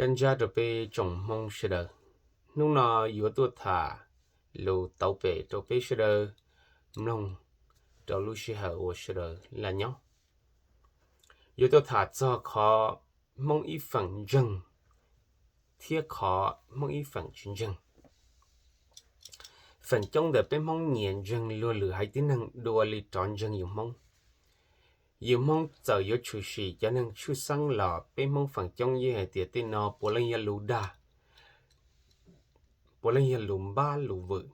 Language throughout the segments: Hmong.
Ib ntsis rau peb tsoom Hmoob sawv daws, hnub no yuav tuaj tham lus tau pem rau peb sawv daws mloog rau lub sij hawm uas sawv daws laj nyob. Yuav tuaj tham txog qhov Hmoob ib feem ntseeg thiab qhov Hmoob ib feem tsis ntseeg. Feem coob ntawm peb Hmoob nyias ntseeg luag lwm haiv tib neeg dua li rov ntseeg yus Hmoob. Yus Hmoob txawm yuav tshwm sim cov neeg tshwj xeeb los peb Hmoob feem coob yeej hais tias tej no puav leej yog lus dag, puav leej yog lus npab lus vwm.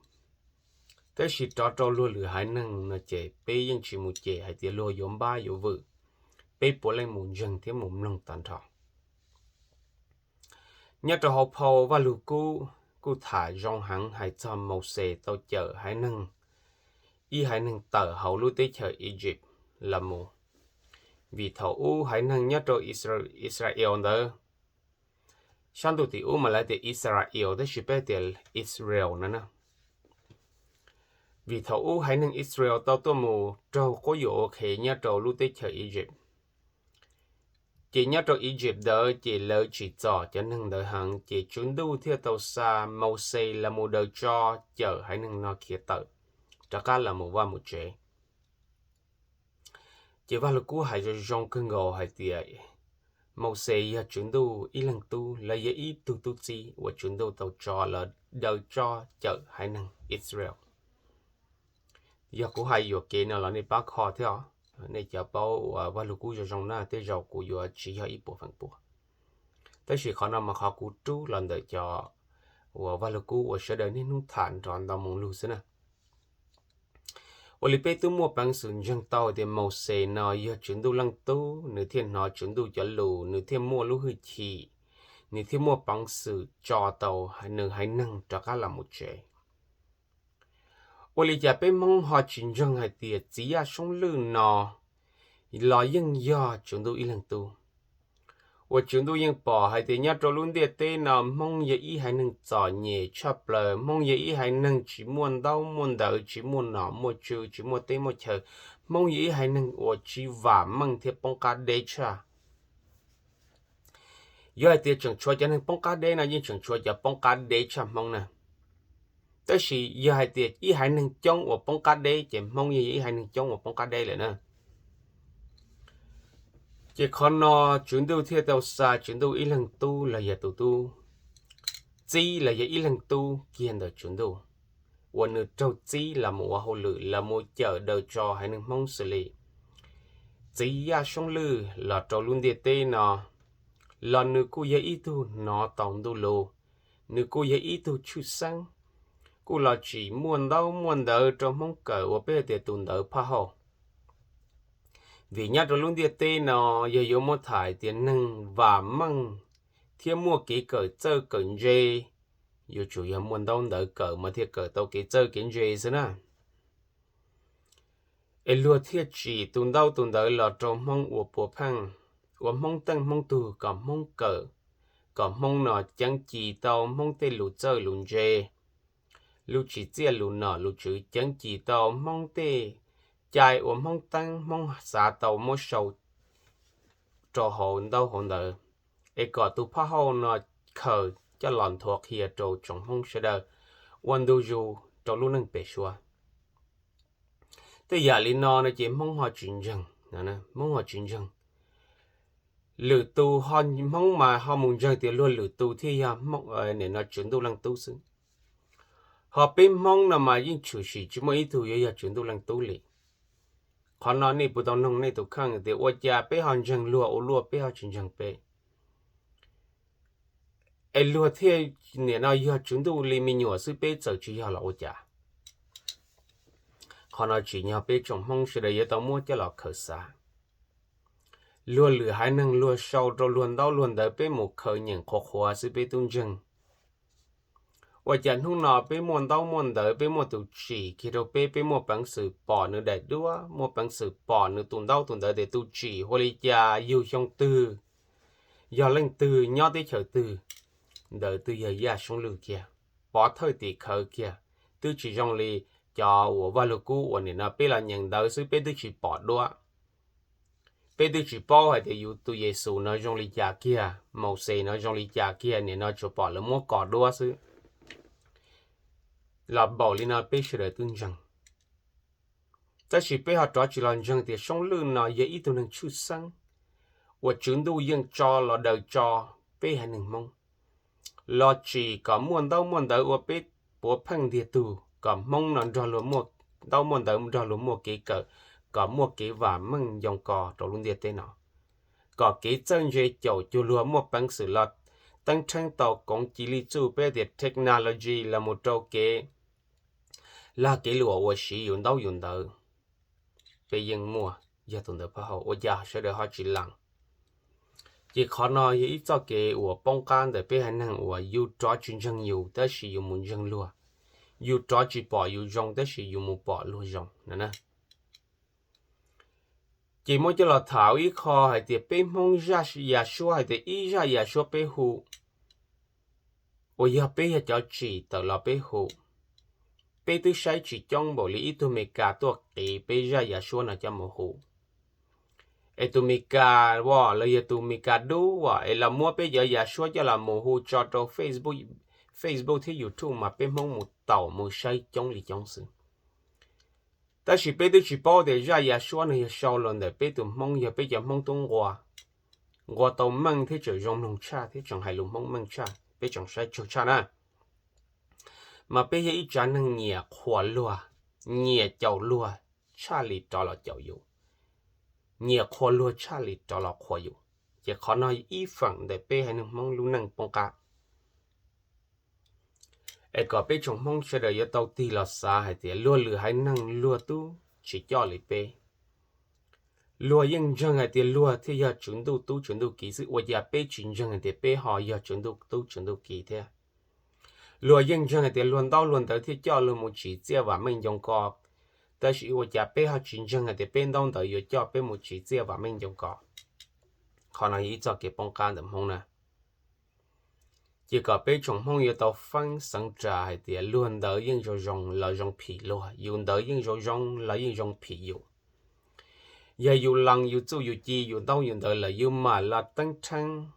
Tab sis rov rau luag lwm haiv neeg no ces peb yeej tsis mus cem hais tias luag yuav npab yuav vwm, peb puav leej mus ntseeg thiab mus mloog tag nrho. Nyob rau hauv phau Vaj Lug Kub kuj tham zoo heev hais txog Mauxes tau cawm haiv neeg, ib haiv neeg tawm hauv lub teb chaws Egypt los mus. Vim thaum ub haiv neeg nyob rau Israel ntawd, sab ntuj tim ub mas lawv tias Israel tab sis peb tias Israel no na. Vim thaum ub haiv neeg Israel tau tuaj mus raug quab yuam ua qhev nyob rau lub teb chaws Egypt. Ces nyob rau Egypt ntawd ces lawv tsim txom cov neeg ntawd heev ces Tswv Ntuj thiaj tau xa Mauxes los mus daws tso cawm haiv neeg no khiav tawm rov qab los mus vaj mus tsev. Ces Vaj Lug Kub hais zoo zoo kawg nkaus hais tias Mauxes yog Tswv Ntuj ib leeg tub los yog ib tug tub txib uas Tswv Ntuj tau tso los daws tso cawm haiv neeg Israel. Yog kuv hais yuam kev no los nej pab kho thiab os. Nej cov paub uas Vaj Lug Kub zoo zoo na tej zaum kuv yuav tsis yog ib puas feem pua. Tab sis qhov no mas qhov kuv rub los ntawm cov uas Vaj Lug Kub uas sawv daws niaj hnub tham nrov ntau moo lug xwb na. Ua li peb twb muaj peev xwm ntseeg tau tias Mauxes no yog Tswv Ntuj leej tub, nws thiaj hnov Tswv Ntuj cov lus, nws thiaj muaj lub hwj chim, nws thiaj muaj peev xwm tso tau nws haiv neeg rov qab los mus tsev. Ua li cas peb Hmoob ho tsis ntseeg hais tias txiv Yaj Soob Lwj no los yeej yog Tswv Ntuj ib leeg tub? Uas Tswv Ntuj yeej pom hais tias nyob rau lub ntiaj teb no Hmoob yog ib haiv neeg txom nyem tshaj plaws, Hmoob yog ib haiv neeg tsis muaj ntaub muaj ntawv, tsis muaj nom muaj tswv, tsis muaj teb muaj chaw, Hmoob yog ib haiv neeg uas tsis vam meej thiab poob qab deb tshaj. Yog hais tias tseem tshuav cov neeg poob qab deb no yeej tseem tshuav cov poob qab deb tshaj Hmoob na. Tab sis yog hais tias ib haiv neeg coob uas poob qab deb ces Hmoob yeej yog ib haiv neeg coob uas poob qab deb lawm na. Ces qhov no Tswv Ntuj thiaj tau xa Tswv Ntuj ib leeg tub los yog tus tub txib los yog ib leeg tub kiag ntawm Tswv Ntuj, uas nws raug txib los mus ua hauj lwm los mus cawm daws tso haiv neeg Hmoob xws li txiv Yaj Soob Lwj los rau lub ntiaj teb no, los nws kuj yog ib tug hnov tau Ntuj lus, nws kuj yog ib tug tshwj xeeb, kuj los tsim muaj ntaub muaj ntawv rau Hmoob kawm uas peb hais tias tus ntawv phaj hauj. Vim nyob rau lub ntiaj teb no yog yuav muab tham tias neeg vam meej thiab muaj kev kawm txawj kawm ntse, yuav tsum yog muaj ntaub ntawv kawm mas thiaj kawm tau kev txawj kev ntse xwb na. Es luag thiaj tsim tus ntaub tus ntawv los rau Hmoob ua puav pheej, ua Hmoob teej Hmoob tug kom Hmoob kawm, kom Hmoob no ceev ci tau Hmoob tej lus txawj lus ntse, lus tsim txiaj lus nom lus tswv, ceev ci tau Hmoob tej cai uas Hmoob teeb Hmoob xav tau muab sau rau hauv ntaub hauv ntawv, es kom tus phaj hauj no khaws coj los nthuav qhia rau tsoom Hmoob sawv daws ua ntu zus rau lub neej pem suab. Tej yam li no no ces Hmoob ho tsis ntseeg, Hmoob ho tsis ntseeg. Lwm tus ho, Hmoob mas ho mus ntseeg tias luag lwm tus thiaj yog Hmoob, nim no Tswv Ntuj leej tub xwb. Ho peb Hmoob no mas yeej tshwm sim tsis muaj ib tug yuav yog Tswv Ntuj leej tub li. Qhov no nej puas tau noog nej tus kheej tias ua cas peb ho ntseeg luag ua luaj peb ho tsis ntseeg peb? Es luag thiaj nim no yog Tswv Ntuj li me nyuam xwb peb txawm tsis yog los ua cas? Qhov no tsim nyog peb tsoom Hmoob sawv daws yuav tau muab coj los khaws xav. Luag lwm haiv neeg luag sau rau luag ntaub luag ntawv peb mus khaws nyeem qhuav qhuav xwb peb twb ntseeg. Ua cas hnub no peb muaj ntaub muaj ntawv peb muaj tus tsim kiag rau peb, peb muaj peev xwm pom nws daim duab, muaj peev xwm pom nws tus ntaub tus ntawv tias tus tsim ua li cas yug xyoo twg, yog leej twg nyob teb chaws twg, ntawd twb yog Yaj Soob Lwj kiag, pov thawj tim khawv kiag, twb tsis zoo li cov uas Vaj Lug Kub uas nim no peb los nyeem ntawv xwb peb twb tsis pom duab. Peb twb tsis paub hais tias yus tus Yexus no zoo li cas kiag, Mauxes no zoo li cas kiag, nim no tsuas pom lawv muab kos duab xwb. Los npaum li no peb sawv daws twb ntseeg. Tab sis peb ho rov tsis los ntseeg tias Soob Lwj no yog ib tug neeg tshwj xeeb uas Tswv Ntuj yeej tso los daws tso peb haiv neeg Hmoob. Los tsim kom muaj ntaub muaj ntawv ua peb puav pheej ntiag tug, kom Hmoob no nrog luag muaj ntaub muaj ntawv, nrog luag muaj kev kawm, kom muaj kev vam meej ncoo ko rau lub ntiaj teb no, kom kev txawj ntse caum cuag luag muaj peev xwm los teeb rheeb tau koov ci lij txuj peb tias technology los mus rau kev lag kev luam uas siv yus ntaub yus ntawv. Peb yeej muaj yog tus ntawd pab hau, ua cas sawv daws ho tsis lees? Ces qhov no yog ib txoj kev uas poob qab ntawm peb haiv neeg uas yus rov tsis ntseeg yus tab sis yus mus ntseeg luag, yus rov tsis pom yus zoo tab sis yus mus pom luag zoo no na. Ces muab coj los tham ua ib qho hais tias peb Hmoob zaj ya suab hais tias ib zaj ya suab peb hu uas yog peb yog cov tsim tawm los peb hu, peb twb saib tsis coob npaum li ib tug Mes Kas tuaj qiv peb zaj ya suab no coj mus hu. Es tus Mes Kas as los yog tus Mes Kas dub as es los muab peb cov ya suab coj los mus hu tso rau Facebook, Facebook thiab YouTube mas peb Hmoob mus taus mus saib coob li coob xwb. Tab sis peb twb tsis paub tias zaj ya suab no yog sau los ntawm peb tus Hmoob, yog peb cov Hmoob tub nqua, nqua tau meej thiab tseem zoo mloog tshaj thiab tseem hais lus Hmoob meej tshaj, peb tseem saib tsaug tshaj na. Mas peb yog ib tsav neeg nyiam qhuas luag, nyiam caum luag tshaj li rov los caum yus, nyiam qhuas luag tshaj li rov los qhuas yus. Ces qhov no ib feem ntawm peb haiv neeg Hmoob lub neej poob qab. Es kom peb tsoom Hmoob sawv daws yuav tau tig los xav hais tias luag lwm haiv neeg luag tub tsis coj li peb. Luag yeej ntseeg hais tias luag thiaj yog Tswv Ntuj tub Tswv Ntuj ki xwb, ua cas peb tsis ntseeg hais tias peb ho yog Tswv Ntuj tub Tswv Ntuj ki thiab? Luag yeej ntseeg hais tias luag ntaub luag ntawv thiaj coj luag mus tsim txiaj vam meej ncoo ko, tab sis ua cas peb ho tsis ntseeg hais tias peb ntaub ntawv yuav coj peb mus tsim txiaj vam meej ncoo ko? Qhov no yog ib txoj kev poob qab ntawm Hmoob na. Ces kom peb tsoom Hmoob yuav tau feeb xeev ras hais tias luag ntawv yeej zoo zoo los zoo phim luag, yus ntawv yeej zoo zoo los yeej zoo phim yus. Yog yus lees yus txuj yus ci yus ntaub yus ntawv lawm yus mam los teeb rheeb,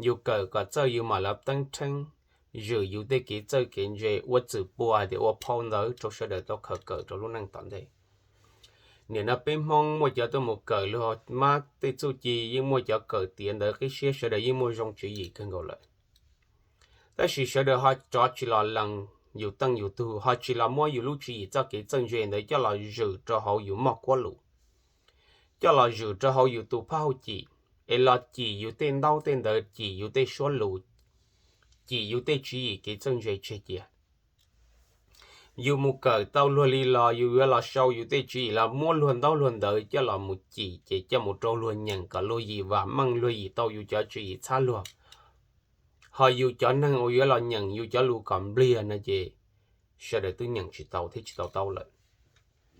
yus kawm kom txawj yus mam los teeb rheeb, zwm yus tej kev txawj kev ntse ua txwm pua hais tias ua phau ntawv rau sawv daws tau khaws kawm rau lub neej tom ntej. Nim no peb Hmoob muaj cov tuaj mus kawm luag mab tej txuj ci, yeej muaj cov kawm tiav ntawv qib siab, sawv daws yeej muaj zoo tswv yim kawg nkaus lawm. Tab sis sawv daws ho rov tsis los lees yus teej yus tug, ho tsis los muab yus lub tswv yim txoj kev txawj ntse ntawd coj los zwm rau hauv yus moj kuab lus, coj los zwm rau hauv yus tus phab hauj cim, es los cim yus tej ntaub tej ntawv, cim yus tej suab lus, cim yus tej tswv yim kev txawj ntse tseg cia. Yus mus kawm tau luag li los yus yuav los sau yus tej tswv yim los muab luag ntaub luag ntawv coj los mus cim ces coj mus rau luag nyeem kom luag yim vam meej, luag yim tau yus cov tswv yim txhab luag. Ho yus cov neeg uas yuav los nyeem yus cov lus kom npliag no ces sawv daws twb nyeem tsis tau thiab tsis tau taub lawm,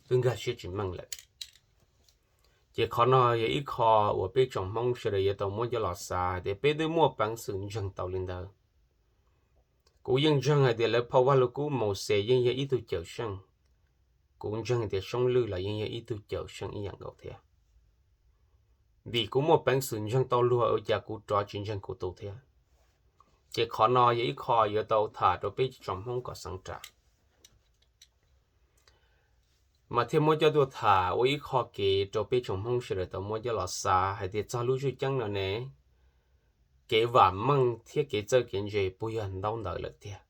twb nkag siab tsis meej lawm. Ces qhov no yog ib qho uas peb tsoom Hmoob sawv daws yuav tau muab coj los xav hais tias peb twb muaj peev xwm ntseeg tau li ntawd. Kuv yeej ntseeg hais tias lawv phau Vaj Lug Kub Mauxes yeej yog ib tug cawm seej. Kuv ntseeg hais tias Soob Lwj los yeej yog ib tug cawm seej ib yam nkaus thiab. Vim kuv muaj peev xwm ntseeg tau luag ua cas kuv rov tsis ntseeg kuv tus thiab? Ces qhov no yog ib qho yuav tau tham rau peb tsoom Hmoob kom xeev ras. Mas thiaj muab coj tuaj tham ua ib qho kev rau peb tsoom Hmoob sawv daws tau muab coj los xav hais tias txog lub zwj ceeb no ne, kev vam meej thiab kev txawj kev ntse puas yog ntaub ntawv lawm tiag?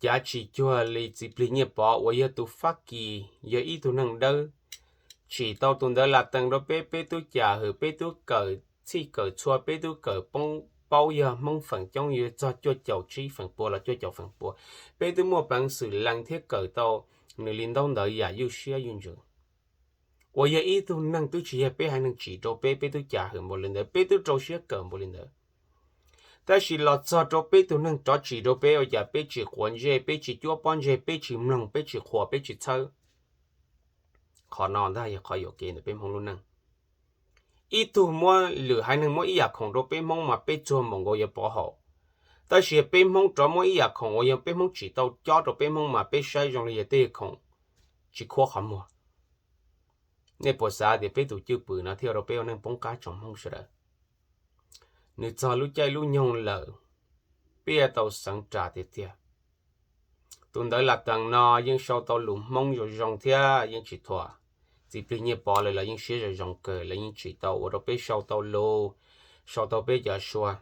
Cav tsis cuag li Txiv Plig Nyiaj Pov uas yog tus Fab Kis, yog ib tug neeg dawb, tsim tau tus ntawv Latees rau peb, peb tub cas hwm, peb tub kawm txhij kawm txhua, peb tub kawm paub yog Hmoob feem coob yuav txog cuaj caum tsib feem pua los cuaj caum feem pua. Peb twb muaj peev xwm lees thiab kawm tau nws li ntaub ntawv yam yuj siab yuj ntsws, uas yog ib tug neeg twb tsis yog peb haiv neeg tsim rau peb, peb tub cas hwm npaum li ntawd, peb twb rau siab kawm npaum li ntawd. Tab sis los txog rau peb tug neeg rov tsim rau peb ua cas peb tsis quav ntsej, peb tsis cuab pob ntseg, peb tsis mloog, peb tsis qhuas, peb tsis txhawb. Qhov no ntag yog qhov yuam kev ntawm peb Hmoob lub neej. Ib tug muab, lwm haiv neeg muab ib yam khoom rau peb Hmoob mas peb txuag npaum nkaus yuav pov haum. Tab sis peb Hmoob rov muab ib yam khoom uas yog peb Hmoob tsim tau cob rau peb Hmoob mas peb saib zoo li yog tej khoom tsis khuab qhov muag. Nej puas xav tias peb tus cwj pwm no thiaj ua rau peb ua neej poob qab tsoom Hmoob sawv daws? Nws txog lub caij lub nyoog lawm, peb yuav tau xeev ras tiag tiag. Tus ntawv Latees no yeej sau tau lus Hmoob zoo zoo thiab yeej tsis thuam. Txiv Plig Nyiaj Pov lawv los yeej siab zoo zoo kawg, lawv yeej tsim tau ua rau peb sau tau lus, sau tau peb cov suab.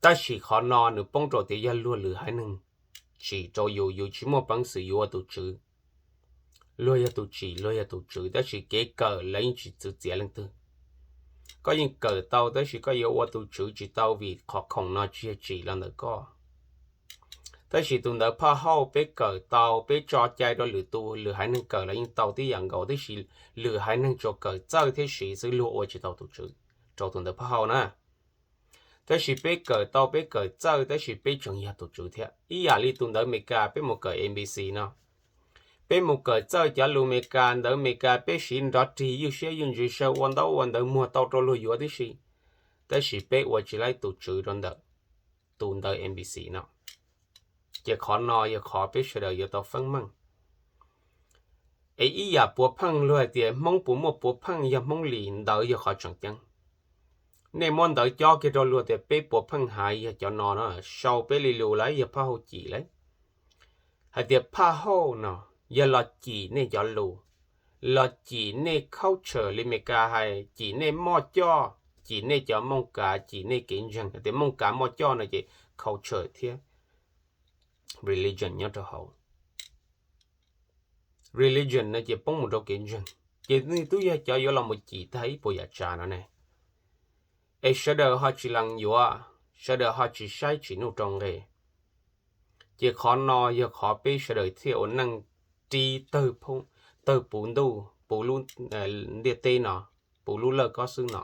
Tab sis qhov no nws poob rau tias yog luag lwm haiv neeg tsim rau yus, yus tsis muaj peev xwm yuav ua tus tswv. Luag yog tus tsim, luag yog tus tswv, tab sis kev kawm lawv yeej tsis txwv txiav leej twg. Koj yeej kawm tau tab sis koj yuav ua tus tswv tsis tau vim qhov khoom no tsis yog tsim los ntawm koj. Tab sis tus ntawv Phaj Hauj peb kawm tau, peb tso cai rau lwm tus, lwm haiv neeg kawm los yeej tau tib yam nkaus, tab sis lwm haiv neeg tsuas kawm txawj thiab siv xwb, luag ua tsis tau tus tswv rau tus ntawv Phaj Hauj na. Tab sis peb kawm tau, peb kawm txawj, tab sis peb tseem yog tus tswv thiab. Ib yam li tus ntawv Amelikas peb mus kawm M B C no, peb mus kawm txawj cov lus Amelikas, ntawv Amelikas peb siv nrov rig ywj siab ywj ntsws saw ua ntaub ua ntawv muag tau rau luag yuav tib si, tab sis peb ua tsis laib tus tswv rau ntawm tus ntawv M B C no. Ces qhov no yog qhov peb sawv daws yuav tau feeb meej. Es ib yam puav pheej luag hais tias Hmoob puas muaj puav pheej yog Hmoob li, ntawd yog qhov tseem ceeb. Nej muab ntawv cob kiag rau luag tias peb puav pheej hais yog cov no no, sau peb li lus lawm yog Phaj Hauj cim lawm. Hais tias Phaj Hauj no yog los cim nej cov lus, los cim nej culture li Amelikas hais, cim nej moj coj, cim nej cov mooj kav, cim nej kev ntseeg. Hais tias mooj kav moj coj no ces culture thiab religion nyob rau hauv. Religion no ces poob mus rau kev ntseeg, ces nws twb yog cov yuav los mus cim tag ib puas yam tsav no ne. Es sawv daws ho tsis lees yuav, sawv daws ho tsis saib tsis nug rau nqe. Ces qhov no yog qhov peb sawv daws thiaj ua neej rib tawg puv ntuj, puv lub ntiaj teb no, puv lub lawj kob xwb no.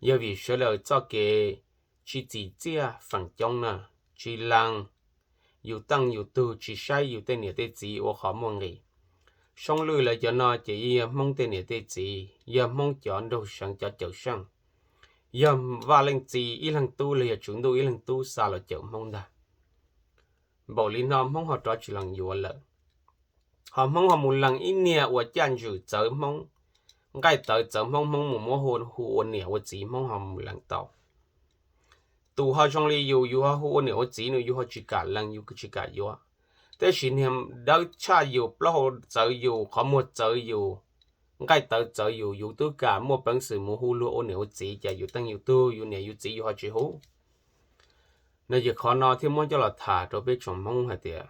Yog vim sawv daws txoj kev tsis txim txiaj feem coob na, tsis lees, yus teej yus tug, tsis saib yus tej niam tej txiv ua qhov muaj nqis. Soob Lwj lawv cov no ces yog Hmoob tej niam tej txiv, yog Hmoob cov nraug seev cov cawm seej, yog Vaj Leej Txiv ib leeg tub los yog Tswv Ntuj ib leeg tub xa los cawm Hmoob ntag. Npaum li no Hmoob ho rov tsis lees yuav lawm. Ho Hmoob ho mus lees ib niag uas caj ntswm txawv Hmoob, nqaij tawv txawv Hmoob, Hmoob mus muab hu ua niam ua txiv, Hmoob ho mus lees tau. Tus ho zoo li yus, yus ho hu ua niam ua txiv nws, yus ho tsis kam lees, yus tsis kam yuav. Tab sis niag dawb tshaj yus, plaub hau txawv yus, qhov muag txawv yus, nqaij tawv txawv yus, yus twb kam muaj peev xwm mus hu luag ua niam ua txiv, cas yus teej yus tug, yus niam yus txiv yus ho tsis hu. No ces qhov no thiaj muab coj los tham rau peb tsoom Hmoob hais tias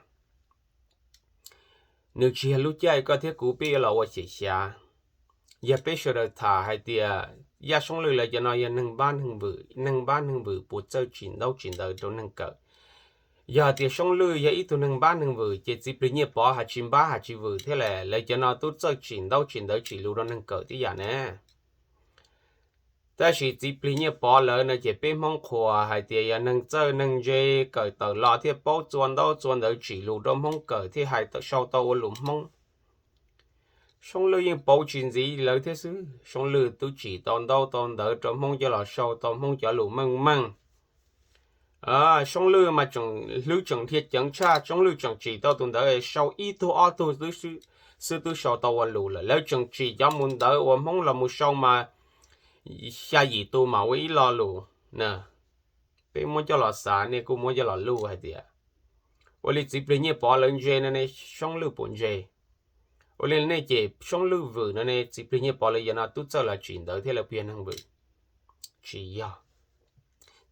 nws tsis yog lub caij koj thiab kuv peb yuav los ua xyem xyav. Yog peb sawv daws tham hais tias Yaj Soob Lwj lawv cov no yog neeg npab neeg vwm, neeg npab neeg vwm puas txawj tsim ntaub tsim ntawv rau neeg kawm. Yog tias Soob Lwj yog ib tug neeg npab neeg vwm ces Txiv Plig Nyiaj Pov hais tsis npab hais tsis vwm thiab las, lawv cov no twb txawj tsim ntaub tsim ntawv tsim lus rau neeg kawm tib yam ne. Tab sis Txiv Plig Nyiaj Pov lawv no ces peb Hmoob qhuas hais tias yog neeg txawj neeg ntse, kawm tawm los thiaj paub txua ntaub txua ntawv tsim lus rau Hmoob kawm thiaj hais sau tau ua lus Hmoob. Soob Lwj yeej pauv tsis ntxiv lawv thiab xwb. Soob Lwj twb tsim tau ntaub tau ntawv rau Hmoob coj los sau tau Hmoob cov lus meej meej. Soob Lwj mas tseem hlwb tseem dhia ceev tshaj, Soob Lwj tseem tsim tau tus ntawv sau ib tug ob tug xwb twb sau tau ua lus lawm. Lawv tseem tsim cov mus ntawv uas Hmoob los mus sau mas xya yim tus mas ua ib lo lus na. Peb muab coj los xav, nej kuj muab coj los luj hais tias ua li Txiv Plig Nyiaj Pov lawv ntse no ne, Soob Lwj puas ntse? Ua li nej ces Soob Lwj vwm no ne, Txiv Plig Nyiaj Pov lawv yog no tub txawj los tsim ntawv thiab lawv puas yog neeg vwm? Tsis yog.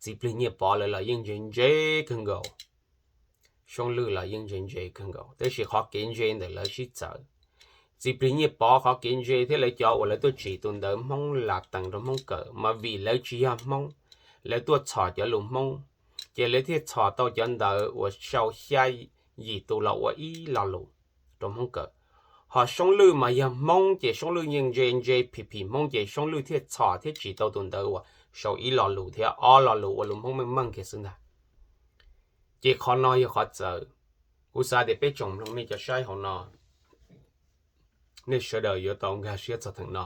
Txiv Plig Nyiaj Pov lawv los yeej ntse ntse kawg nkaus, Soob Lwj los yeej ntse ntse kawg nkaus, tab sis qhov kev ntse ntawm lawv sib txawv. Txiv Plig Nyiaj Pov qhov kev ntse thiab lawv cov uas lawv tuaj tsim tus ntawv Hmoob Latees rau Hmoob kawm mas vim lawv tsis yog Hmoob, lawv tuaj txhom cov lus Hmoob, ces lawv thiaj txhom tau cov ntawv uas sau xya yim tus los ua ib lo lus rau Hmoob kawm. Ho Soob Lwj mas yog Hmoob ces Soob Lwj yeej ntse ntse phim phim Hmoob ces Soob Lwj thiaj txhom thiab tsim tau tus ntawv uas sau ib lo lus thiab ob lo lus ua lus Hmoob meej meej kiag xwb ntag. Ces qhov no yog qhov txawv. Kuv xav tias peb tsoom mloog nej cov saib hauv no, nej sawv daws yuav tau nkag siab txog theem no.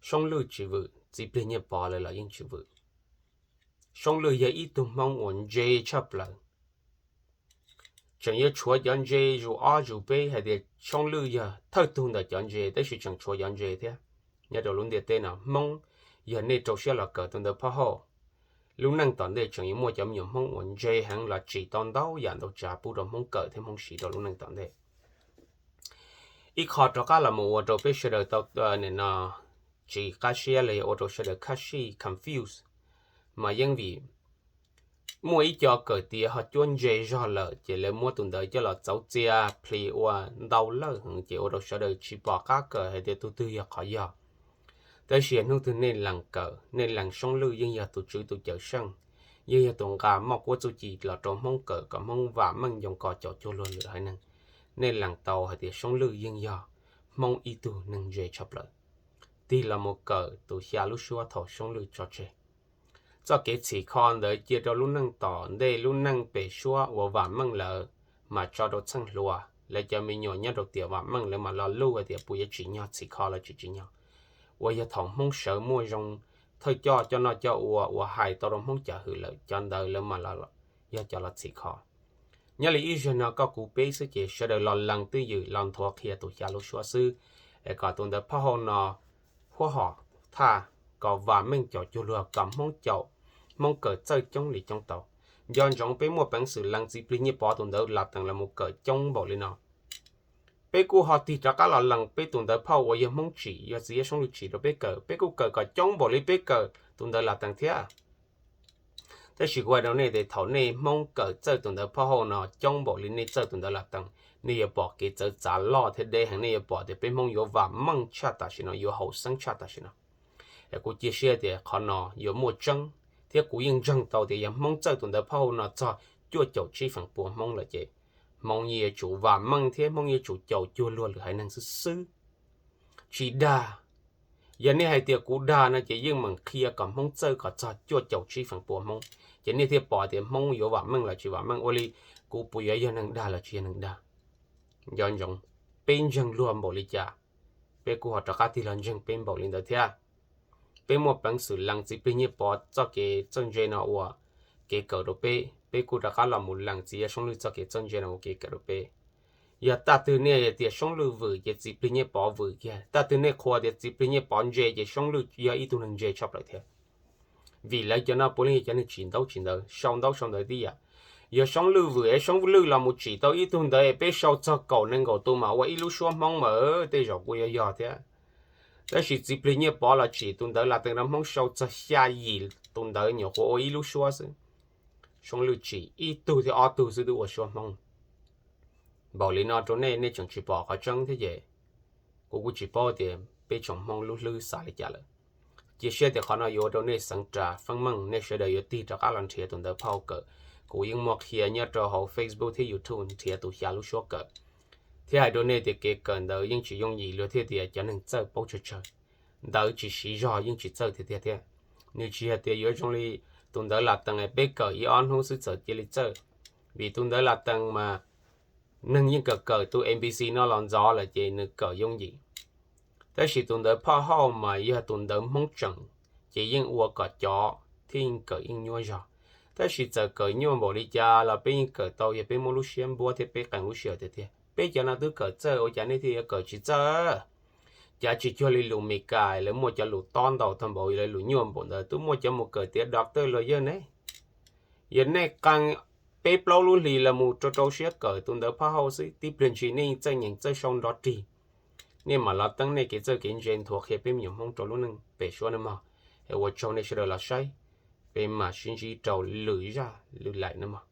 Soob Lwj tsis vwm, Txiv Plig Nyiaj Pov lawv los yeej tsis vwm. Soob Lwj yog ib tug Hmoob uas ntse tshaj plaws. tseem yuav tshuav cov ntse zus ob zus peb hais tias Soob Lwj yog thawj tug ntawm cov ntse, tab sis tseem tshuav cov ntse thiab. Nyob rau lub ntiaj teb no Hmoob, yog nej rau siab los kawm tus ntawv phauj hauj, lub neej tom ntej tseem yuav muaj cov me nyuam Hmoob uas ntse heev los tsim tau ntau yam ntau tsav pub rau Hmoob kawm thiab Hmoob siv rau lub neej tom ntej. Ib qho rov qab los mus ua rau peb sawv daws tau, no, tsis qab siab los yog ua rau sawv daws khab sij confuse, mas yeej vim muaj ib co kawm tiav ho cuab ntse zog lawm ces lawv muab tus ntawd coj los txauv txiav plhis ua ntau lawm heev ces ua rau sawv daws tsis pom qab kawm hais tias tus twg yog qhov yog. Tab sis hnub twg nej lees kawm, nej lees Soob Lwj yeej yog tus tswv tus cawm seej, yeej yog tus nqa moj kuab txuj ci los rau Hmoob kawm kom Hmoob vam meej yoo ko caum cuag luag lwm haiv neeg. Nej lees tau hais tias Soob Lwj yeej yog Hmoob ib tug neeg ntse tshaj plaws. Tig los mus kawm tus xya lub suab thaum Soob Lwj tso tseg. Txoj kev txhim kho ntawd cia rau lub neej tom ntej lub neej pem suab uas vam meej lawm mas tso rau txheej hluas, lawv cov me nyuam nyob rau tiam vam meej lawv mam lo lus hais tias puas yuav tsim nyog txhim kho los tsis tsim nyog. Uas yog thaum Hmoob sawv muaj zoo thawj coj coj noj coj ua uas hais tau rau Hmoob cov hwm lawm cov ntawd lawv mam yog cov los txhim kho. Nyob li ib zaug no koj kuv peb xwb ces sawv daws los lees twj ywm los nthuav qhia tus xya lub suab xwb, es kom tus ntawv phauj hauj no huab hom thaj kom vam meej caum cuag luag kom Hmoob caum, Hmoob kawm txawj coob li coob tau. Nco ntsoov peb muaj peev xwm lees Txiv Plig Nyiaj Pov tus ntawv Latees los mus kawm coob npaum li no. Peb kuj ho tig rov qab los lees peb tus ntawv phauj uas yog Hmoob tsim, yog txiv yawg Soob Lwj tsim rau peb kawm, peb kuj kawm kom coob npaum li peb kawm tus ntawv Latees thiab. Tab sis kuv hais rau nej tias thaum nej Hmoob kawm txawj tus ntawv phauj hauj no coob npaum li nej txawj tus ntawv Latees, nej yuav pom kev txawv txav loj thiab deb heev, nej yuav pom tias peb Hmoob yuav vam meej tshaj tam sim no, yuav haum xeeb tshaj tam sim no. Es kuv cia siab tias qhov no yuav muaj tseeb, thiab kuv yeej ntseeg tau tias yog Hmoob txawj tus ntawv phauj hauj no txog cuaj caum tsib feem pua Hmoob lawm ces Hmoob yeej yuav tsum vam meej thiab Hmoob yuav tsum caum cuag luag lwm haiv neeg xwb xwb. Tsis dag. Yog nej hais tias kuv dag no ces yeej meem qhia kom Hmoob txawj kom txog cuaj caum tsib feem pua Hmoob, ces nej thiaj pom tias Hmoob yuav vam meej los tsis vam meej, ua li kuv puas yuav yog neeg dag los tsis yog neeg dag. Nco ntsoov, peb ntseeg luag npaum li cas, peb kuj ho rov qab tig los ntseeg peb npaum li ntawd thiab. Peb muaj peev xwm lees Txiv Plig Nyiaj Pov txoj kev txawj ntse no ua kev kawm rau peb, peb kuj rov qab los mus lees txiv yawg Soob Lwj txoj kev txawj ntse no ua kev kawm rau peb. Yog taj twg nej tias Soob Lwj vwm ces Txiv Plig Nyiaj Pov vwm kiag, taj twg nej qhuas tias Txiv Plig Nyiaj Pov ntse ces Soob Lwj yog ib tug neeg ntse tshaj plaws thiab. Vim lawv cov no puav leej yog cov neeg tsim ntaub tsim ntawv, sau ntaub sau ntawv tib yam. Yog Soob Lwj vwm es Soob Lwj los mus tsim tau ib tug ntawd es peb sau txog kaum nees nkaum tus mas ua ib lub suab Hmoob mas tej zaum kuj yuav yog thiab. Tab sis Txiv Plig Nyiaj Pov los tsim tus ntawv Latees rau Hmoob sau txog xya yim tus ntawv nyuam qhuav ua ib lub suab xwb. Soob Lwj tsim ib tug thiab ob tug xwb twb ua suab Hmoob. Npaum li no rau nej, nej tseem tsis pom qhov tseeb thiab ces kuv kuj tsis paub tias peb tsoom Hmoob lub hlwb xav li cas lawm. Cia siab tias qhov no yuav ua rau nej xeev ras feeb meej, nej sawv daws yuav tig rov qab los nrhiav tus ntawv phauj kawm. Kuv yeej muaj qhia nyob rau hauv Facebook thiab YouTube nrhiav tus xya lub suab kawm. Thiab hais rau nej tias kev kawm ntawd yeej tsis yooj yim, luag thiaj tias cov neeg txawj paub tsawg tsawg, ntawv tsis siv zog yeej tsis txawj tiag tiag thiab. Nws tsis yog tias yuav zoo li tus ntawv Latees peb kawm ib ob hnub xwb txawm cia li txawj. Vim tus ntawv Latees mas neeg yeej kawm kawm tus A B C no los ntxov lawm ces nws kawm yooj yim. Tab sis tus ntawv phauj hauj mas yog tus ntawv Hmoob tseem, ces yeej ua kom cov thiaj yeej kawm yeej nyuaj zog. Tab sis txawm kawm nyuaj npaum li cas los peb yeej kawm tau yog peb muab lub siab npuab thiab peb qee lub sij hawm tiag tiag. Peb cov no twb kawm txawj ua cas nej thiaj yuav kawm tsis txawj? Cav tsis cuag li lus Meskas, lawv muaj cov lus tob ntau tag npaum, lawv lus nyuaj npaum ntawd twb muaj cov mus kawm tiav doctor lawm yawg ne. Yog nej qee peb plaub lub hlis los mus rau rau siab kawm tus ntawv phauj hauj xwb, tib pliag ntshis nej yeej txawj nyeem txawj sau nrov rig. Nej mam los teeb nej kev txawj kev ntse nthuav qhia peb me nyuam Hmoob rau lub neej pem suab nawb mog. Es ua tsaug nej sawv daws los saib, peb mam sib ntsib rau lwm zaj lwm laim nawb mog.